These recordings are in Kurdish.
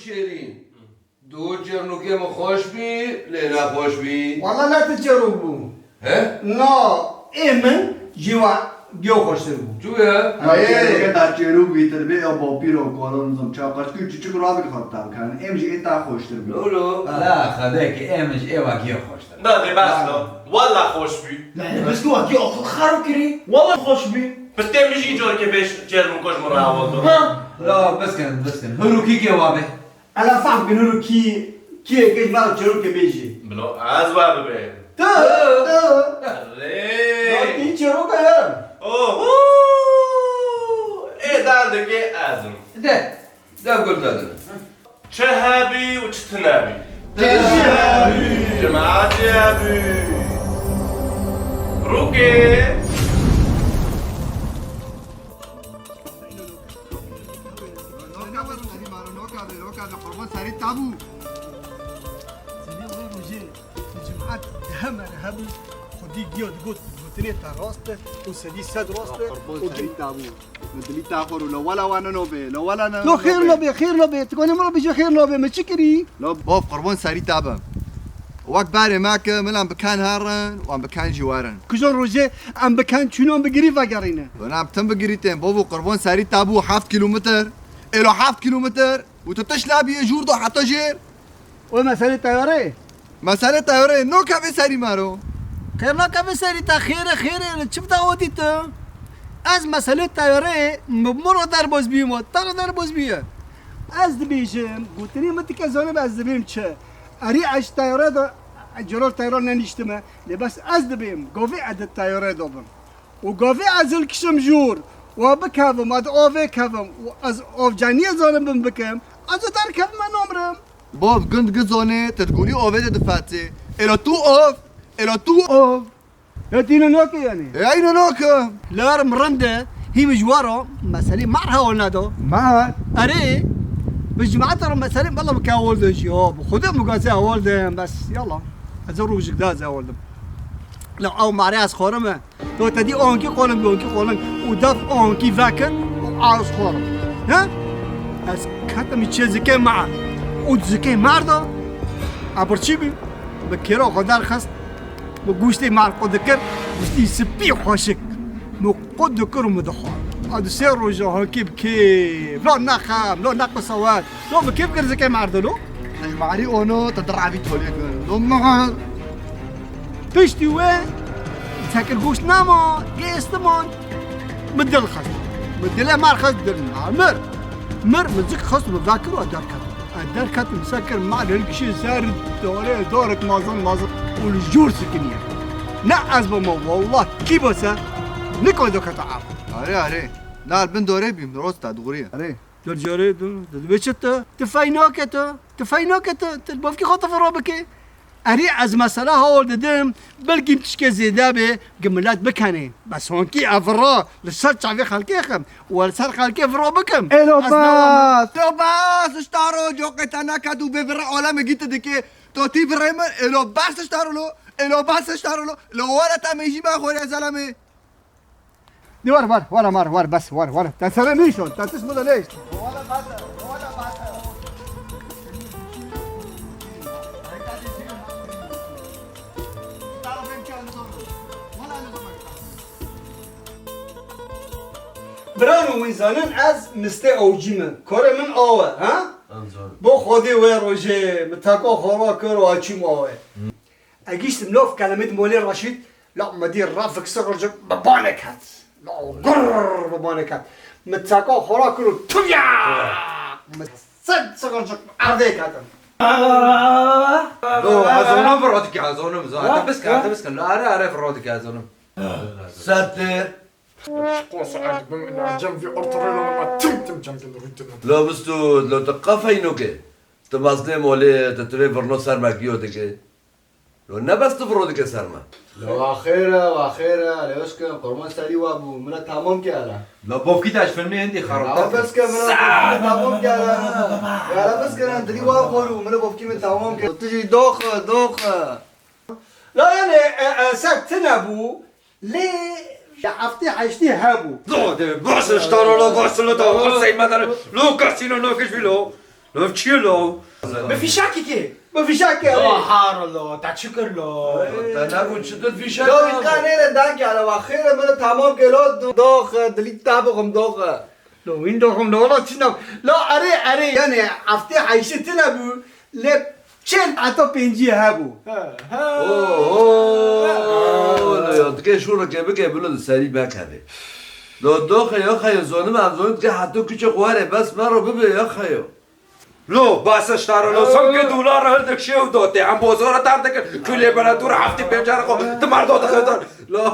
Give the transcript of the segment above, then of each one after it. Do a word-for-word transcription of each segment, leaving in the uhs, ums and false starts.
Şêrîn. Du çêrnûkê min xweş bî, lê nexweş bî. Wala ne ti çêrûk bû. He? Na, ê min ji wa giyo xweştir bû. Çû ye? Hayê. Çêrûkê ta çêrûk bîtir bê, ew bapîr û kolan zim çaw qaçkû çiçik rabik xwe ta bikan. Em ji ê ta xweştir bî. Lo, lo. Ha. La, xedekê em ji ê wa giyo xweştir. Na, dê bes lo. Wala xweş bî. La, dê bes tu wa giyo xwe xaro kirî. Wala xweş bî. Pistê min jî corkê vê çêrnûko ji min re hewil do. Ha. La, bes kin, bes kin. Hûrûkî kê wa be. Ela fam bin hûrûkî kî yekê ji me re çêrokê bêjî. Bilo ez we bibêm. Tu, tu. Erê. Ya tu çêroka ye. Oho. Ê derdikê ez im. De. De gul de de. Çi hebî û çi tune bî. Çi hebî. Cemaetê hebî. Rûkê. Qurban serî te bû. Sênê wê rojê li cimat dihe me re hebû, xwedî giya digot, gotinê te rast e û sedî sed rast e. Qurban serî te bû. Min dilî te xwe rû, lo wela we neno bê, lo wela ne. Lo xêr nabe, xêr nabe. Tu kanê min re bêje xêr nabe, min çi kirî? Lo bov, qurban serî te be. Wek berê me ke, min em bi ken herin, wan bi ken jî werin. Kujan rojê em bi ken çûnan bi girî vegerîne. Wan em tim bi girî tên, bavo qurban serî te bû heft kîlometr. Êlo heft kîlometr. Û tu tişt labiyê jûr do heta jêr. O meselê teyarê? Meselê teyarê, no kevê serî me ro. Xêr no kevê serî te, xêr e, xêr e, li çi bi te odî tu? Ez meselê teyarê, min, min re derbaz bîm, te re derbaz bîye. Ez dibêjim, gotinê min ti kes zanibe ez dibêm çi. Erê ez ji teyarê de, ciro teyarê nenîştime. Lê bes ez dibêm, govê ez di teyarê de bim. Û govê ez hilkişim jûr, wa bikevim, ez avê kevim, û ez avcaniyê zanim bin bikim, ez ê derkevim, ez namrim. Bab, gund gizonê, te di gorî avê de difetê. Êla tu av, êla tu av. Ya tu îno nake yanî? E, îno nake. Lar mi rind e, hî min ji we re meselê mar hewal neda. Mar? Erê, bi cemaeta re meselê bela bike hewal de jî, ya, bi Xwedê min gazê hewal de, bes, yala. Ez ê rojik da ez hewal dim. La ew marê ez xwarim e. To te dî ankî qoling, ankî qoling û def ankî vekir û az xwarim. He? Ez ketim çê zikê mar. Û zikê mar da. A birçî bî? Bi kêra xwe derxist. Bi goştê mar qut dikir. Goştê spî xweşik. Min qut dikir û min dixwar. A du sê roja hakî bi kêf. La ne xem, la ne qisewet. To bi kêf kir zikê mar de lo? Hej marî ono te direvî tolê kir. Lo mar. Piştî wê sekir goşt nema, gêstiman. Min dil xist. Min dilê mar xist dil mar. Mir. Mir min zik xist min vekir û derket. Ez derketim sekir mar hilkişî ser dorê, dorek mazin mazin. Û li jûr sikiniye. Ne ez bima wallah kî bese. Niko doketa af. Arê, arê. Nar bin dorê bîm, rosta, doğru ye. Arê. Dur carê tu, tu dibê çi tu? Tu fey nake tu, tu fey nake tu, tu bavkî xwe tu fira bike. Erê ez mesela hewal didim, belkî tişkê zêde bê, gi milet bikenê. Bes honkî ez vira li ser çavê xelkê xim, û li ser xelkê vira bikim. Êlo bas! Êlo bas, ştaro, coqê te neke tu bê vira alemê gî tu dike. Tu tî virê min, êlo bas ştaro lo, êlo bas ştaro lo, lo were te mêjî me xorê zelemê. Dê were, were, were, were, were, bes, were, were. Te sere nîşon, te tişt bide nêşt. Birano wî zanin ez mistê awcî me. Korê min awe, ha? Bo Xwedê wê rojê min teka xora kir û açîm awe. Egîştim nav kelemê di molê Reşîd, la me dî refik sixircik bi banek hat. La gurr bi banek hat. Min teka xora kir û tuya! Min sed sixircik erdê ketin. Do, ez zonim vira dike, ez zonim, zonim. Ha? Te biske, ha? Te biske. La, are, are vira dike, ez zonim. Setir. Qos erd bim ina cem vî ortorê lo ma tim tim cem gel rûtin. La bistu, la te qafey noke. Te bazdê molê, te tivê virno ser me giyo dike. Lo ne bes tu viro dike ser me. Lo wa xêr e, wa xêr e, lê wişkin, qurban serî we bû, min e tamam ke hele. Lo bovkî te ji filmê hindî xerab. Awa bes ke, min e bovkî min tamam ke hele. Ya hele bes ke, dilî wa xor û, min e bovkî min tamam ke. Tu jî dox e, dox e. La yani, e, e, ser tine bû, lê ya heftê heştê hebû. Zade, baş e, ştaro lo, baş e, lo, da, baş e, sey medar, lo, kasîno, lo, kişbî, lo. Ev çi ye lo? Bi fîşekekê. Bi fîşekê, erê. Lo har lo, te çi kir lo? Te nebû çi tu fîşek. Lo, wî qanê re dagê, ala wa xêr e, min tamam ke lo, do-, dox, dilî te bixim dox. Lo, wîn doxim lo, wala çi nam. Lo, erê, erê, yani, heftê heyşê tine bû, lê çend heta pêncî hebû. He, he. Oho, lo, ya, dike şûreke bike, bilo di serî mekeve. Lo, doxe ya xeyo, zonim em zonim dike heta küçük were, bes me ro bibe ya xeyo. Lo, bas e ştara lo, sanki dolar hildik şew dote. Em bozora tar dikin. Külê bela dur hafti pencar ko. Timar do dikin. Lo.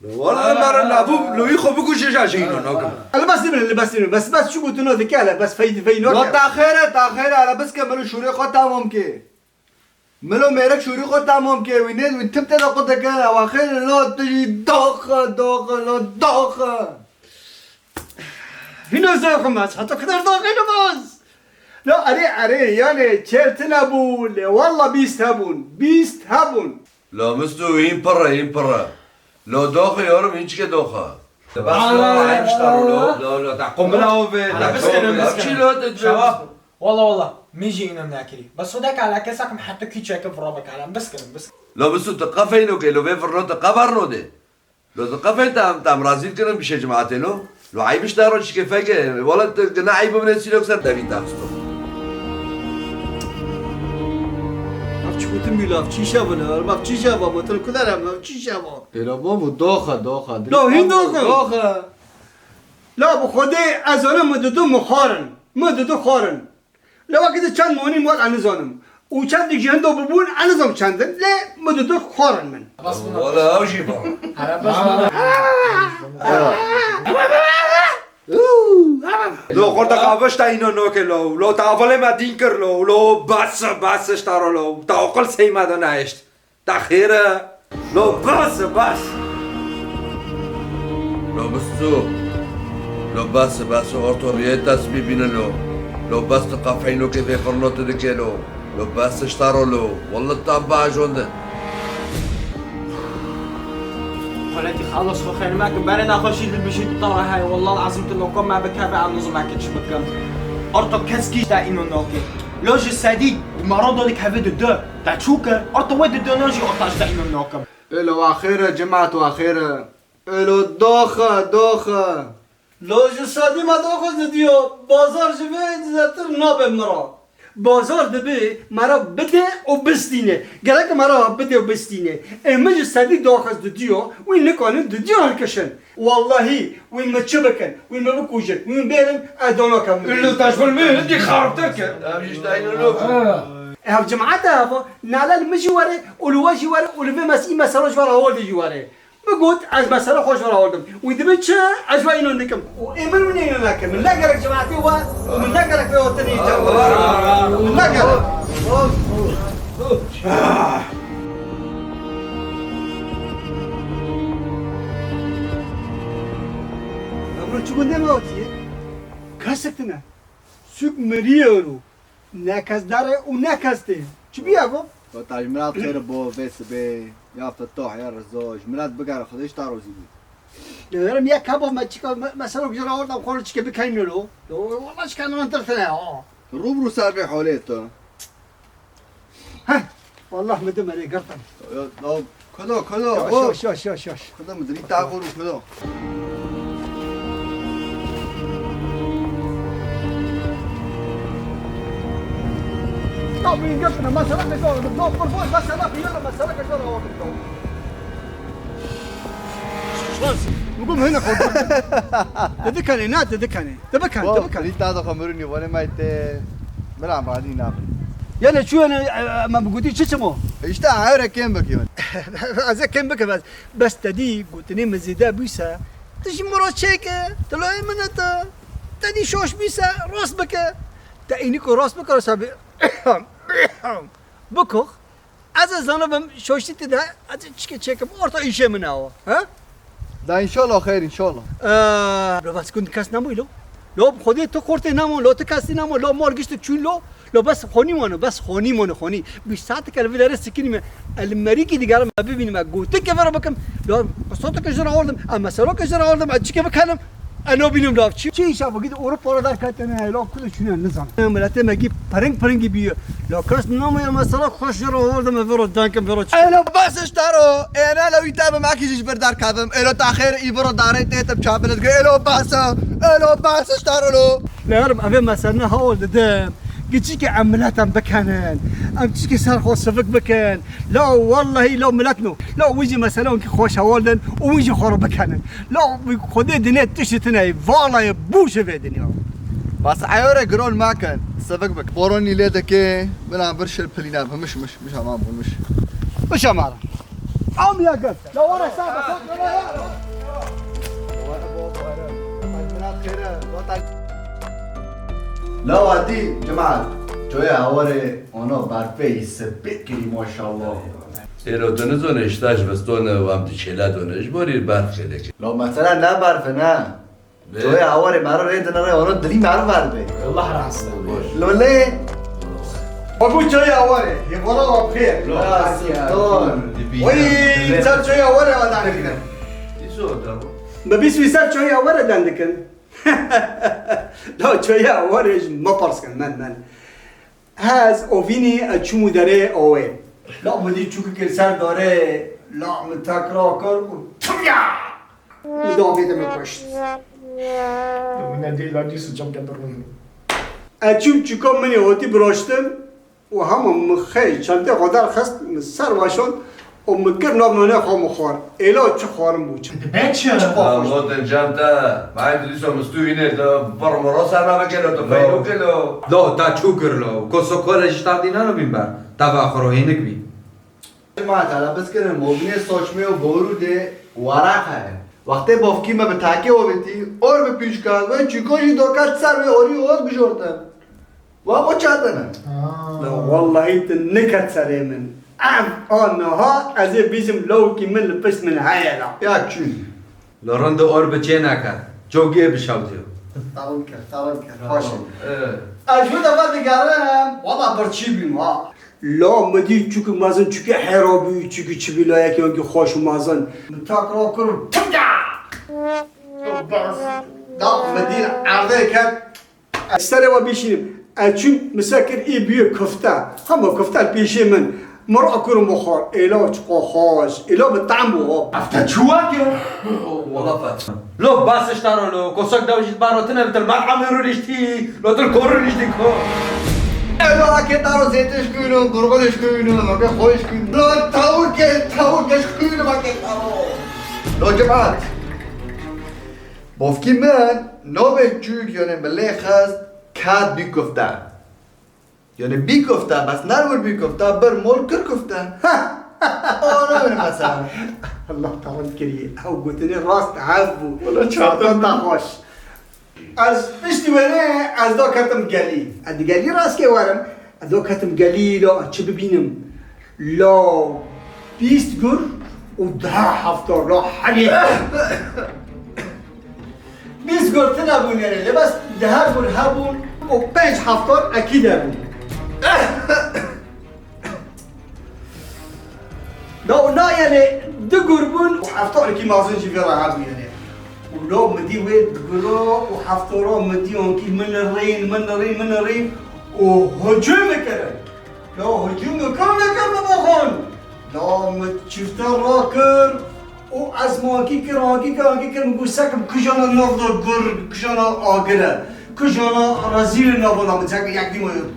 Lo, wala mara labu, lo, xo bikuje ja jîno nakim. Ele bas dibin, ele bas dibin. Bas, bas, çi gotino dike, ele bas feydi feyno. Lo, ta xêre, ta xêre, ele bas ke melo şûrê xo tamam ke. Milo mêrik şûrî xwe tamam ke, wî nêd wî tim te de xwe dike, ewa xêr lo tu jî doxe, doxe, lo doxe. Hîno zexim ez, heta kidar doxê li baz. Lo erê, erê, yani çel tine bû, lê walla bîst hebûn, bîst hebûn. Lo mistu hîn pirre, hîn pirre. Lo doxe yorum hîn çike doxa. Bas lo, hemşta lo. Lo, lo, ta qumla ove, ta biskene, qumla. Biskene. Çi lo te. Şeva. Wala, wala, min jî înan nekirî. Bes xwe deka la kesakim heta kî çekim vira bikare. Biskirim, biskirim. Lo bisu tu qefeyno ke, lo vê virno tu qevarno de. Lo tu qefey tam, tam razî kirin bişe cemaatê lo. Lo eybiş daro çike feke. Wala tu gina eyb bine sîlok ser devî taxsto. Ev çi kutin bî lav, çi şeva ne? Ev çi şeva, motor kudar ev, ev çi şeva? Ê lo bo bu doxa, doxa. Lo hîn doxa. Doxa. La bi Xwedê ez zanim min didu min xwarin. Min didu xwarin. Lê wekî di çend monî mal ez nizanim. Û çendî jî hindo bibûn ez nizanim çend in. Lê min didu xwarin min. Wala ew jî ba. Lo xorta qavişta îno noke lo. Lo ta avalê me dîn kir lo. Lo bas, bas ştaro lo. Ta oqil sey me de nehişt. Te xêr e? Lo bes e, bes. Lo bistu. Lo bes e, bes e, orto riyê tesbî bîne lo. Lo bes tu qefeyno ke vê firno tu dike lo. Lo bes e ştaro lo. Wallah tam bajonde. Xaletî xalas xwe xêr me ki berê nexweşî li bijî tu tara heye. Wallah azim tu lo kom me bikeve em nizim eke çi bikim. Orto kes kî ji te îno noke. Lo ji sedî mero do dikeve di du. Te çû kir? Orta we di döner jî orta ji te înan nakim. Elo wa xêr e, cemaat wa xêr e. Elo doxe, doxe. Lo ji sadî me doxe didiyo, bazar ji vê dizetir nabe mira. Bazar dibe mera bide û bistîne. Gerek mera bide û bistîne. Ê min ji sedî doxe didiyo, wî nikanin didiyo hilkişin. Wallahî, wî min çi bikin, wî min bikujin, wî min bêrin, ez dona kem. Ilo te ji min hindî xarabtir kir. Ev jî ji te îno lo. Ev cemaet e, ev nale li min jî were, û li we jî were, û li vê mes-, î mesela ji we re hol de jî were. Min got, ez mesela xwe ji we re hol dim. Wî dibin çi, ez ji we îno nikim. Û ê min wî nêno nakim. Min ne gerek cemaetê we, û min ne gerek vê otinî cem. Min ne gerek. Emro çi gundê me otiye? Kesik tine. Sûk mirî ero. Ne kes dare û ne kes tê. Çi bî evo? Weta ji mirat xêr bo vê sibê. Ya Fetah ya Reza. Ji mirat bigere Xwedê ji ta rozî bî. Döverim ya kabo me çika me-, mesela güzel orada konu çike bir kaynıyor o. Yo, vallahi çika ne anlatır sana ya. Rû bi rû ser vê holê tu. Heh, wallah min du merê girtin. Ya, ya, kudo, kudo, hop. Şoş, şoş, şoş, şoş. Kudo, min dilî ta xwe rû, kudo. Ya, min girtin, mesela ne zor, no, por favor, mesela ne zor, mesela ne zor. Şans. Bugün hene korktum. Dedi kane, ne dedi kane? Dedi kane, dedi kane. Rîta da xwe mirûnî, wene me te miram radî nabe. Yani şu yani, e, me bigotî çi çimo? İşte ayre kêm bikî. Ez ê kêm bikim ez. Bes te dî gotinê min zêde bûyse, tu jî min re çêke, tu layê min e tu. Te dî şoş bûyse, rast bike. Te înî ku rast bike, rast abi. Bikox. Ez ê zanibim şoştî ti de, ez ê çike çêkim, orta îşê min e o, ha? Da înşallah xeyr, înşallah. Ee, lo bes gund kes nemû lo. Lo bi Xwedê tu xortê nemû, lo tu kesî nemû, lo mal gişt çûn lo. Lo bes xonî mano, bes xonî mano, xonî. Bi saeteke li vî derê sikinî me. El merîkî digere me bibînî me. Gotik ke vera bikim. Lo qisoteke ji ra ordim, em meseloke ji ra ordim, ez çike bikenim. Eno bînim lav çi? Çi îşa bigî Ewropa re derketine, lav kudu çûne nizan. Miletê me gî piring piringî bîyo. La kes namaye mesela xweş jê re hol de me vero denkim vero çi. Elo bas iştaro. Ena lo wî tabim akî ji bir derkevim. Elo taxêr î vero darê tê tim çabilet gir. Elo bas. Elo bas iştaro lo. Lerim eve mesela hol dedim. Giçî ki em miletem bikenin. Em çîkî ser xwe sivik bikin. La wallahî la milet no. La wî jî mesela ki xweş hewal din û wî jî xwe re bikenin. La Xwedê dinê tiştî tune ye, vala ye bû ji vê dinya. Bas eyore giron makin. Sivik bik. Boronî lê dike, bina vir şil pilîna, miş, miş, miş, aman bû, miş. Miş amara. Am ya gel. La wara sa bak. La wadî, cemaat. Çoya aware, ono berfê spî kirî maşallah. Êro tu nizone, îşta ji vistone û em diçêle done, ji borî berf gelek. Lo mesela ne berf e, ne? Ne? Çoya aware mero rê dine re, ono dilî mero ver be. Allah razı olsun. Lo lê. Babu çoya aware, hêvola wa bixêr. Lo. Ya, sultan. Oy, ser çoya aware wa dane kine. Îso da bu. Me bîst wî ser çoya aware dan dikin. La çoya aware ji me pers kin, men, men. Ez ovînî, ez çûm û derê awê. La min dî çûkik li ser darê, la min tekra kir û tifya! Min da avê de min kuşt. Min nedê la dî sicam de birûn. Ez çûm çûka min ê hotî biroştin û hema min xey çentê xwe derxist, min ser weşand, û min kir nav nanê xwe min xwar. Êla çi xwarin bû, çi. Dibe çi? Çi xwarin? Lo dincem te, ma hêdî dîsa mistû hînê te, pir miro ser navê kelo, tu feylo kelo. Lo, ta çû kir lo. Koso kole ji ta dîna nabîn ber. Ta ve xwe ro hênik bî. Ma te la biskirin, mobînê soçmê û borû de waraq heye. Wextê bofkî me bi takê ovêtî, or bi pîşka, wê çîko jî doket ser wê orî ot bijorte. Wa bo çatene. Ha. La wallahî tu niket serê min. Ev a niha ez ê bîjim lawikî min li pişt min heye la. Ya çûn. Li rind or bi çê neket. Cogê bişewtiyo. Tamam kir, tamam kir. Baş e. Evet. Ez ji wê defa digerim, wala birçî bîm ha. La min dî çûkî mezin, çûkî hera bû, çûkî çi bî la yekî wekî xweş û mezin. Min tak ra kir û tifya! Da min dî erdê ket. Ez serê we bişînim. Ez çûm min se kir, î bûye kufte. Hema kufte li pêşê min. Min rakir û min xwar. Êla çiqa xweş. Êla bi tehm bû ha. Ev te çi wekir? Wala fet. Lo bas iştaro lo. Kosek dew jî baro tine li til merhemê rûniştî. Lo til ko rûniştî ko. Êla eke taro zêtiş kuyno, gurguniş kuyno, meke xweş kuyno. Lo tawike, tawike kuyno meke taro. Lo cemaat. Bofkî min nobê çûk, yanî min lê xist, ket bî kufte. Yanî bî kufte, bes nerwir bî kufte, bir mol kir kufte. Ana were mesela. Allah tavan kiriye. Ew gotinê rast hev bû. Wala çardan da xweş. Ez piştî were, ez da ketim gelî. Ez di gelî rastke werim. Ez da ketim gelî, la çi bibînim? La bîst gur û deha hefta la helê. Bîst gur tune bûn erê, lê bes deha gur hebûn û pênc hefta ekî de bûn. Da û na, yanî, du gur bûn û heftorekî mazin jî vê re hebû, yanî. Û lo min dî wê guro û heftora min dî onkî min rîn, min rîn, min rîn û hicûm kirin. Lo hicûm kirin, nekir min bixwin. Lo min çifte rakir û ez mankî kir, ankî kir, ankî kir, min got sekim kijana nav da gur, kijana agir e. Kijana rezîl nava da min çek yek dî ma yot.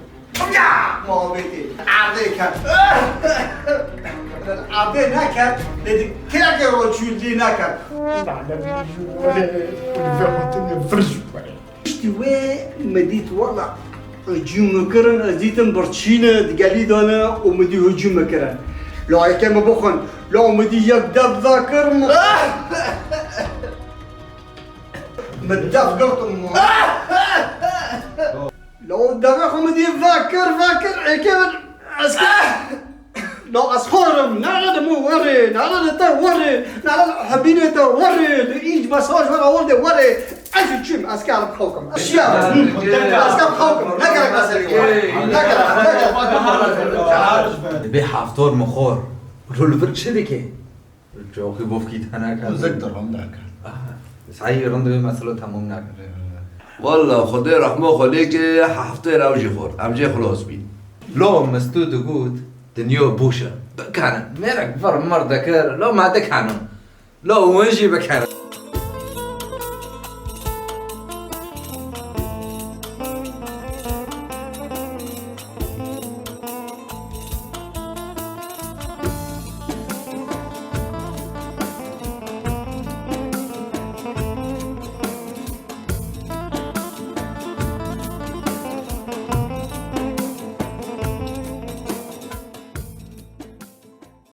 Ya! Muhabbeti. Erdê ket. Erdê neket. Dedik, kireke ro çûldî neket. Piştî wê min dît, wela hicûm min kirin, ez dîtim birçîne, di gelî de ne û min dî hicûm min kirin. La yeke min bixwin, la min dî yek dev vekir min. Min dev girtim min. La devê xwe min dî vekir, vekir, êkê min ez kir. La ez xor im, nere li min werê, nere li te werê, nere li hebînê te werê, li înc mesaj were awardê werê. Ez jî çûm, ez karim xew kim. Ez şiyam. Ez karim xew kim. Ne gerek ez ê kim. Ne gerek, ne gerek. Bê haftor min xor. Lo li vir çi dike? Çaxî bofkî te neket. Zik dirom neket. Aha. Sahî rind wê meselo temam nakin. Walla Xwedê rehma xwe lê ke heftê re ew jî xwar. Em jê xilas bîn. Lo mistû digot, dinya boş e. Bikene. Mêrek vir mir dikir, lo me dikene. Lo win jî bikene.